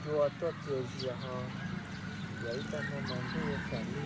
Cua tuaj txias zias ho, yog ib tag hmo mas ntuj xav li.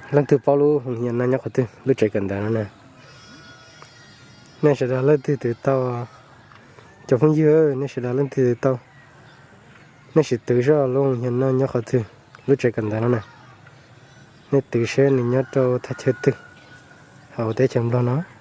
Leej twg paub lub hoos hias no nyob qhov twg, lub tsev kawm ntawv no na? Nej sawv daws leej twg twv tau? Cov phooj ywg, nej sawv daws leej twg twv tau? Nej sim twv zoj lub hoos hias no nyob qhov twg, lub tsev kawm ntawv no na. Nej twv seb nws nyob rau thaj chaw twg hauv teb chaws Nplog no.